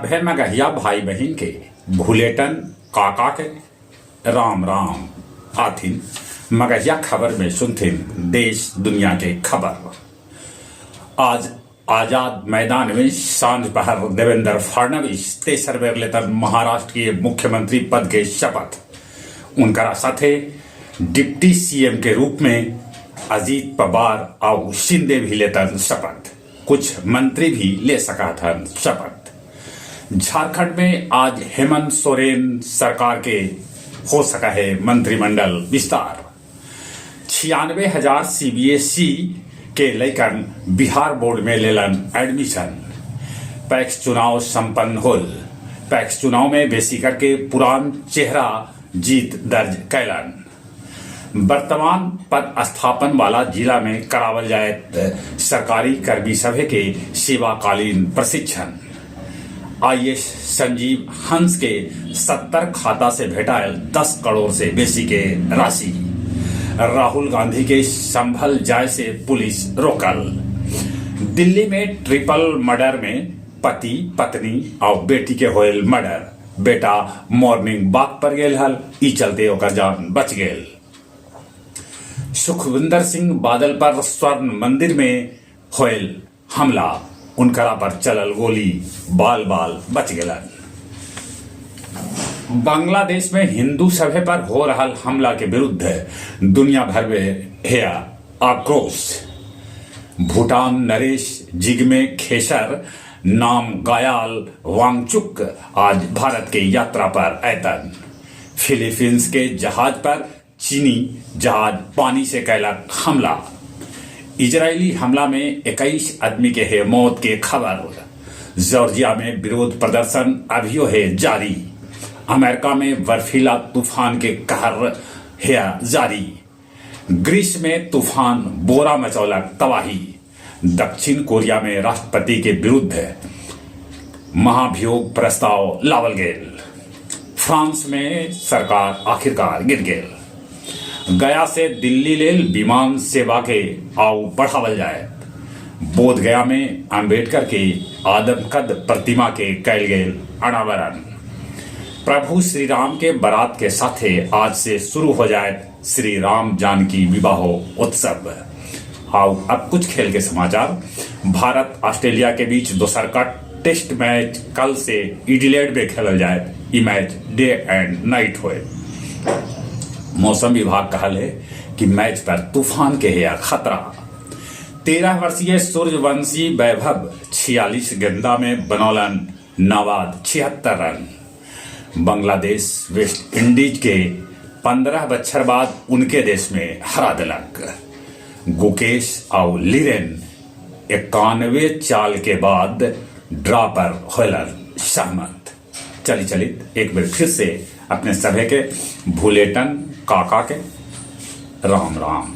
सभे मगहिया भाई बहिन के भुलेटन काका के राम राम। आथिन मगहिया खबर में सुनथिन देश दुनिया के खबर। आज आजाद मैदान में सांझ पहर देवेंद्र फडणवीस तेसर बेर लेतन महाराष्ट्र के मुख्यमंत्री पद के शपथ। उनकरा साथे डिप्टी सीएम के रूप में अजीत पवार आउ शिंदे भी लेतन शपथ। कुछ मंत्री भी ले सकत हन शपथ। झारखंड में आज हेमंत सोरेन सरकार के हो सका है मंत्रिमंडल विस्तार। 96,000 सीबीएसई के लइकन बिहार बोर्ड में लेलन एडमिशन। पैक्स चुनाव संपन्न होल। पैक्स चुनाव में बेसी करके पुरान चेहरा जीत दर्ज कैलन। वर्तमान पद स्थापन वाला जिला में करावल जाए सरकारी कर्मी सभे के सेवाकालीन प्रशिक्षण। आईएएस संजीव हंस के 70 खाता से भेटायल 10 करोड़ से बेसी के राशि। राहुल गांधी के संभल जाए से पुलिस रोकल। दिल्ली में ट्रिपल मर्डर में पति, पत्नी और बेटी के होयल मर्डर। बेटा मॉर्निंग वॉक पर गेल हल, ई चलते ओकर जान बच गेल। सुखविंदर सिंह बादल पर स्वर्ण मंदिर में होयल हमला, उनकरा पर चलल गोली, बाल बाल बच गेलन। बांग्लादेश में हिंदू सभे पर हो रहल हमला के विरुद्ध दुनिया भर में है आक्रोश। भूटान नरेश जिग्मे खेसर नाम गायाल वांगचुक आज भारत के यात्रा पर ऐतन। फिलीपींस के जहाज पर चीनी जहाज पानी से कैलक हमला। इजरायली हमला में 21 आदमी के है मौत के खबर। जॉर्जिया में विरोध प्रदर्शन अभियो है जारी। अमेरिका में बर्फीला तूफान के कहर है जारी। ग्रीस में तूफान बोरा मचौलक तबाही। दक्षिण कोरिया में राष्ट्रपति के विरुद्ध महाभियोग प्रस्ताव लावल गेल। फ्रांस में सरकार आखिरकार गिर गेल। गया से दिल्ली लेल विमान सेवा के आउ बढ़ावल जाए। बोध गया में अंबेडकर के आदमकद प्रतिमा के कैल गेल अनावरण। प्रभु श्री राम के बारात के साथे आज से शुरू हो जाए श्री राम जानकी विवाह उत्सव। आओ अब कुछ खेल के समाचार। भारत ऑस्ट्रेलिया के बीच दोसर का टेस्ट मैच कल से एडिलेड में खेलल जाए। ई मैच डे एंड नाइट होए। मौसम विभाग कहल है कि मैच पर तूफान के है खतरा। 13 वर्षीय सूर्यवंशी वैभव 46 गेंदा में बनौलन नाबाद 76 रन। बांग्लादेश वेस्ट इंडीज के 15 बच्छर बाद उनके देश में हरा दिलक। गुकेश और लिरेन 91 चाल के बाद ड्रा पर होलन सहमत। चली चली एक बार फिर से अपने सभे के भूलेटन काका के राम राम।